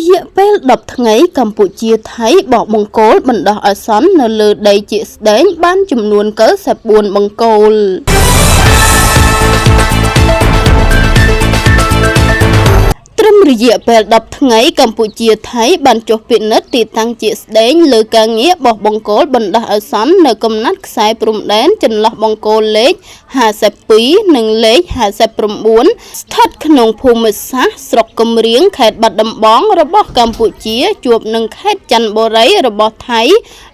យៈពេល 10 ថ្ងៃ កម្ពុជា-ថៃ បោះបង្គោលបណ្ដោះអាសន្ននៅលើដីជាក់ស្ដែងបានចំនួន 94 បង្គោល។ ត្រឹមរយៈពេល 10 ថ្ងៃ កម្ពុជា-ថៃ បានចុះពិនិត្យទីតាំងជាក់ស្ដែងលើការងារបោះបង្គោលបណ្ដោះអាសន្ននៅកំណាត់ខ្សែព្រំដែនចន្លោះបង្គោលលេខ 52 និងលេខ 59 ស្ថិតក្នុងភូមិសាស្ត្រស្រុកកំរៀង ខេត្តបាត់ដំបង របស់កម្ពុជា ជួបនឹងខេត្តចន្ទបុរី របស់ថៃ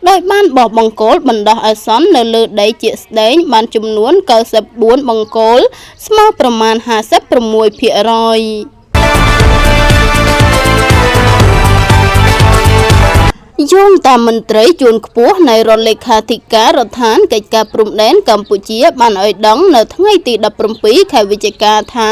ដោយបានបោះបង្គោលបណ្ដោះអាសន្ននៅលើដីជាក់ស្ដែងបានចំនួន 94 បង្គោល ស្មើប្រមាណ 56 ភាគរយ។ យោងតាមមន្ត្រីជាន់ខ្ពស់នៃរដ្ឋលេខាធិការដ្ឋានកិច្ចការព្រំដែនកម្ពុជាបានឲ្យដឹងនៅថ្ងៃទី 17 ខែវិច្ឆិកាថា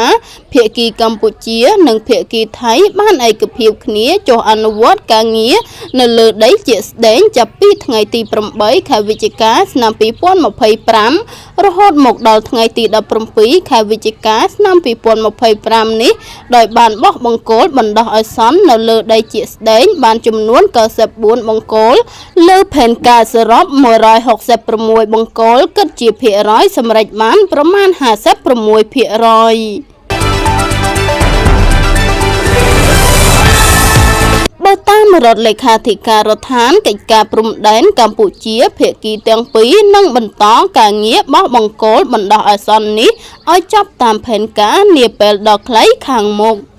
ភាគីកម្ពុជា និងភាគីថៃបានឯកភាពគ្នាចុះអនុវត្តការងារនៅលើដីជាក់ស្ដែងចាប់ពីថ្ងៃទី 8 ខែវិច្ឆិកា ឆ្នាំ 2025 រហូតមកដល់ថ្ងៃទី 17 ខែវិច្ឆិកា ឆ្នាំ 2025 នេះ ដោយបានបោះបង្គោលបណ្ដោះអាសន្ននៅលើដីជាក់ស្ដែងបានចំនួន 94 បង្គោល លើផែនការសរុប 166 បង្គោល គិតជាភាគរយសម្រេចបានប្រមាណ 56 ភាគរយ។ បើតាមរដ្ឋលេខាធិការដ្ឋានកិច្ចការព្រំដែនកម្ពុជា ភាគីទាំងពីរនឹងបន្តការងារបោះបង្គោលបណ្ដោះអាសន្ននេះឲ្យចប់តាមផែនការនាពេលដ៏ខ្លីខាងមុខ។